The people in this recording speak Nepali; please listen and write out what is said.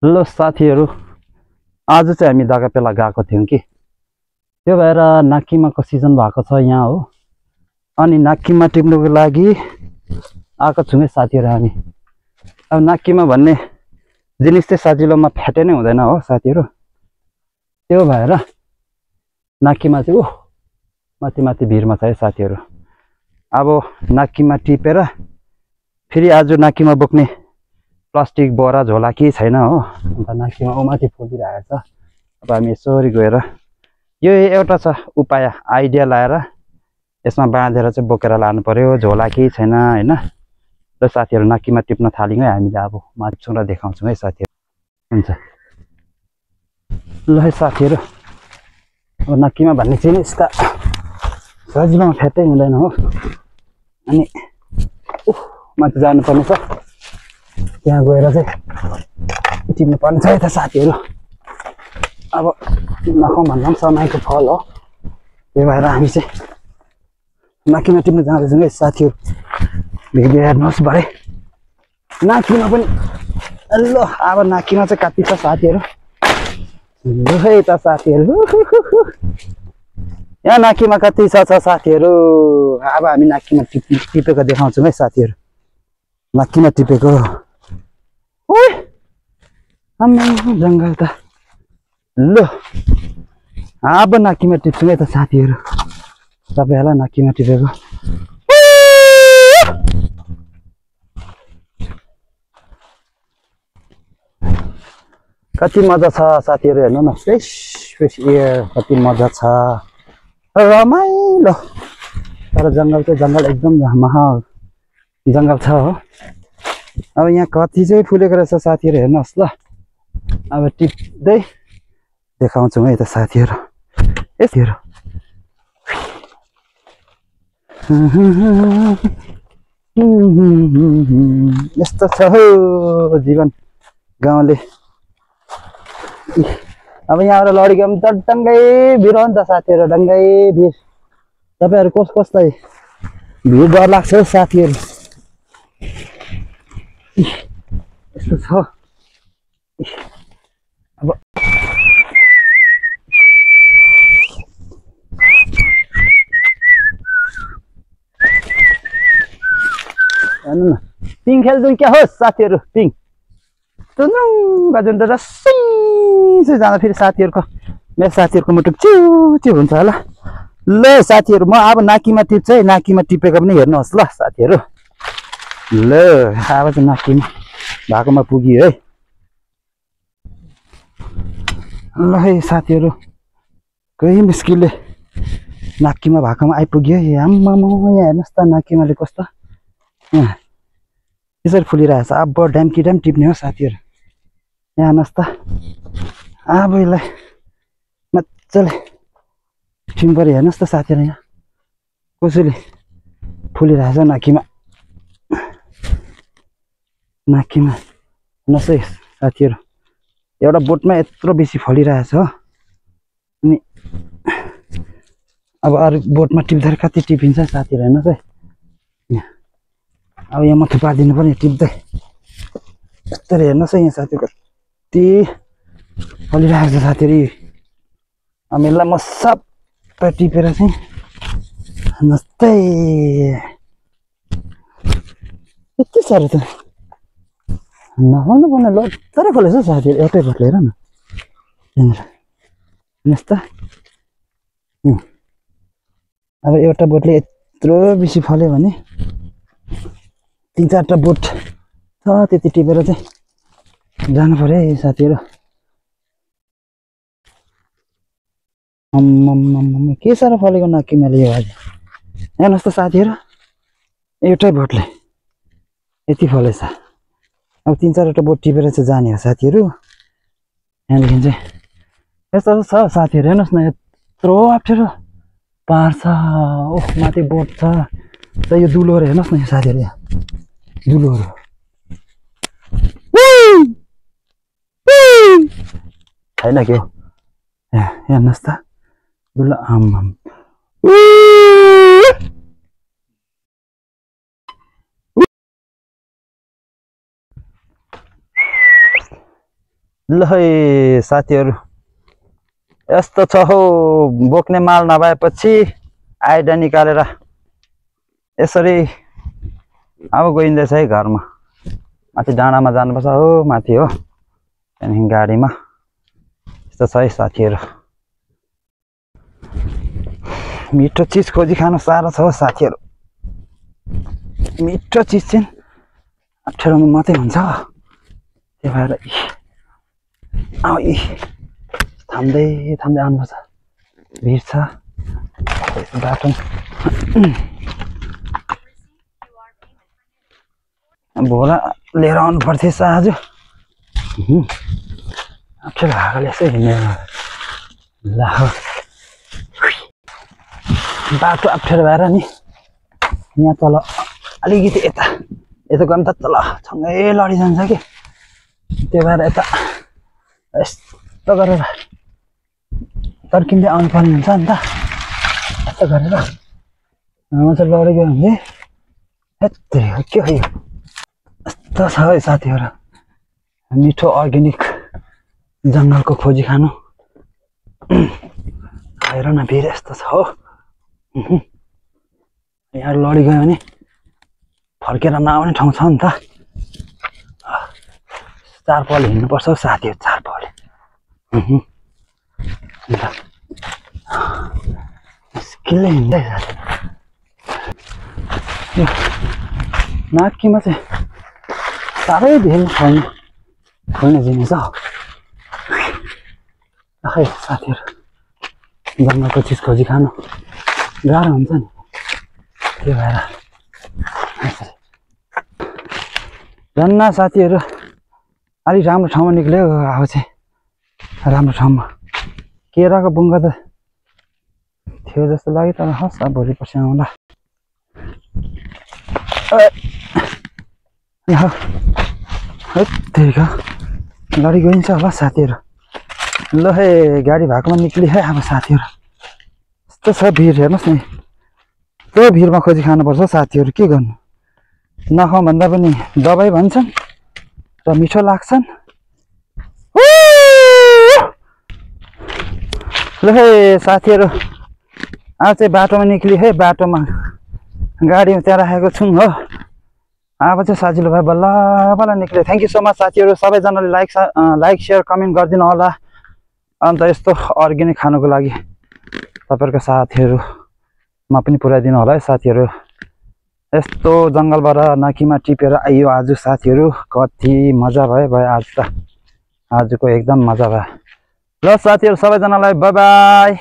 हेलो साथीहरू, आज चाहिँ हामी दागापेला गएको थियौँ कि त्यो भएर नाकिमाको सिजन भएको छ यहाँ हो। अनि नाकिमा टिप्नुको लागि आएको छौँ है साथीहरू हामी। अब नाकिमा भन्ने जिनिस चाहिँ सजिलोमा फ्याटे नै हुँदैन हो साथीहरू। त्यो भएर नाकिमा चाहिँ माथि माथि भिरमा छ है साथीहरू। अब नाकिमा टिपेर फेरि आज नाकिमा बोक्ने प्लास्टिक बोरा झोला केही छैन हो। अन्त नाकिमा माथि फुलिरहेको छ। अब हामी यसरी गएर यो एउटा छ उपाय, आइडिया लाएर यसमा बाँधेर चाहिँ बोकेर लानु पर्यो। झोला केही छैन होइन। र साथीहरू नाकिमा टिप्न थाल्यौँ है हामीले। अब मान्छौँ र देखाउँछौँ है साथीहरू। हुन्छ ल है साथीहरू, अब नाकिमा भन्ने चाहिँ यस्ता सजिलोमा फ्याटै हुँदैन हो। अनि माथि जानुपर्ने छ, त्यहाँ गएर चाहिँ टिप्नु पर्ने छ है त साथीहरू। अब नखाउँ भन्दा पनि समयको फल हो। त्यही भएर हामी चाहिँ नाकिमा टिप्नु जाँदैछौँ है साथीहरू। भिडियो हेर्नुहोस् भरे नाकिमा पनि। ल अब नाकिमा चाहिँ कति छ साथीहरू, ल है त साथीहरू। यहाँ नाकिमा कति छ साथीहरू। अब हामी नाकिमा टिपेको देखाउँछौँ है साथीहरू। नाकिमा टिपेको जङ्गल त। ल अब नाकिमा टिप्छौँ है त साथीहरू। तपाईँहरूलाई नाकिमा टिपेको कति मजा छ साथीहरू। हेर्नु न, फ्रेस फ्रेस एयर, कति मजा छ, रमाइलो। तर जङ्गल चाहिँ जङ्गल एकदम महा जङ्गल छ हो। अब यहाँ कति चाहिँ फुलेको रहेछ साथीहरू, हेर्नुहोस् ल। अब टिप्दै देखाउँछौँ है त साथीहरू। यतिहरू यस्तो छ हो जीवन गाउँले। अब यहाँबाट लडेको पनि त डङ्गै भिड हो नि त साथीहरू, डङ्गै भिड। तपाईँहरू कसलाई भिड डर लाग्छ हौ साथीहरू। यस्तो छ। अब हेर्नु न, पिङ खेल्छौँ क्या होस् साथीहरू। पिङ बाजुन त रस्सै जाँदा फेरि साथीहरूको, मेरो साथीहरूको मुटुक चिउ चिउ हुन्छ होला। ल साथीहरू, म अब नाकिमा टिप्छु है। नाकिमा टिपेको पनि हेर्नुहोस् ल साथीहरू। ल अब चाहिँ नाकिमा भएकोमा पुग्यो है। ल है साथीहरू, कोही मुस्किलले नाकिमा भएकोमा आइपुग्यो है। आम्मा यहाँ हेर्नुहोस् त नाकिमाले कस्तो यसरी फुलिरहेछ। अब ड्याम्की ड्याम टिप्ने हो साथीहरू। यहाँ हेर्नुहोस् त, अब यसलाई मजाले टिप्नु पऱ्यो। हेर्नुहोस् त साथीहरू, यहाँ कसरी फुलिरहेछ नाकिमा। नाकिमा हेर्नुहोस् है साथीहरू, एउटा बोटमा यत्रो बेसी फलिरहेछ हो। अनि अब अरू बोटमा टिप्दाखेरि कति टिपिन्छ साथीहरू, हेर्नुहोस् है। अब यहाँ म थुपारिदिनु पर्ने टिप्दै। यस्तरी हेर्नुहोस् है यहाँ साथीहरू, कति फलिरहेको छ साथीहरू। अब यसलाई म सबै टिपेर चाहिँ नस्तै यति साह्रो त नफल्नु पर्ने लत्तरै फलेछ साथीहरू। एउटै बोट लिएर न हेर्नुहोस् त। अब एउटा बोटले यत्रो बेसी फल्यो भने 3-4टा बोट छ, त्यति टिपेर चाहिँ जानु पर्यो है साथीहरू। के साह्रो फलेको नाकिमाले यो आज। हेर्नुहोस् त साथीहरू, एउटै बोटले यति फलेछ। अब 3-4वटा बोट टिपेर चाहिँ जाने हो साथीहरू। यहाँदेखि चाहिँ यस्तो छ साथीहरू। हेर्नुहोस् न, यत्रो अप्ठ्यारो पार्छ। माथि बोट छ र यो दुलोहरू हेर्नुहोस् न यो साथीहरू। यहाँ दुलोहरू छैन के हो, हेर्नुहोस् त दुलो। ल है साथीहरू, यस्तो छ हौ बोक्ने माल नभएपछि आइडा निकालेर यसरी अब गइँदैछ है घरमा। माथि डाँडामा जानुपर्छ हो, माथि हो, त्यहाँदेखि गाडीमा। यस्तो छ है साथीहरू। मिठो चिज खोजी खानु साह्रो छ हो साथीहरू। मिठो चिज चाहिँ अप्ठ्यारोमा मात्रै हुन्छ, त्यही भएर थाम्दै थाम्दै आउनुपर्छ। भिड छ बाटो। भोला लिएर आउनु पर्थेछ आज। अप्ठ्यारो हालेर यसो हिँड्ने ल बाटो अप्ठ्यारो भएर नि यहाँ तल अलिकति यता गयो त तल सँगै लडिजान्छ कि, त्यही भएर यता यस्तो गरेर तर्किँदै आउनुपर्ने हुन्छ नि त। यस्तो गरेर चाहिँ लडेको भने यत्रो के हो यो। यस्तो छ है साथीहरू, मिठो अर्ग्यानिक जङ्गलको खोजी खानु। हेर न भिड यस्तो छ हो। यहाँ लडी गयो भने फर्केर नआउने ठाउँ छ नि त। 4 पल हिँड्नुपर्छ हौ साथीहरू, 4 पल। मुस्किलले हिँड्दै यो नाकीमा चाहिँ साह्रै धेरै खोल्ने जिनिस हो। खै साथीहरू, जङ्गलको चिज खोजी खानु गाह्रो हुन्छ नि, त्यही भएर धन्न साथीहरू। अलिक राम्रो ठाउँमा निक्ल्यो अब चाहिँ, राम्रो ठाउँमा। केराको बुङ्गा त थियो जस्तो लाग्यो, तर हस् अब भोलि पर्सि आउँला। त्यही लडी गइन्छ होला साथीहरू। ल है गाडी भएकोमा निक्ली है अब साथीहरू। यस्तो छ भिड, हेर्नुहोस् न, त्यो भिडमा खोजी खानुपर्छ साथीहरू। के गर्नु, नखाउँ भन्दा पनि दबाई भन्छन् र मिठो लाग्छन्। ल है साथीहरू, अब चाहिँ बाटोमा निक्ली है। बाटोमा गाडी त्यहाँ राखेको छौँ हो। अब चाहिँ सजिलो भयो, बल्ल बल्ल निक्ल्यो। थ्याङ्क यू सो मच साथीहरू। सबैजनाले लाइक सेयर कमेन्ट गरिदिनु होला। अन्त यस्तो अर्ग्यानिक खानुको लागि तपाईँहरूको साथीहरूमा पनि पुऱ्याइदिनु होला है साथीहरू। यस्तो जङ्गलबाट नाकीमा टिपेर आइयो आज साथीहरू। कति मजा भयो आज त, आजको एकदम मजा भयो। ल साथीहरू, सबैजनालाई बाई बाई।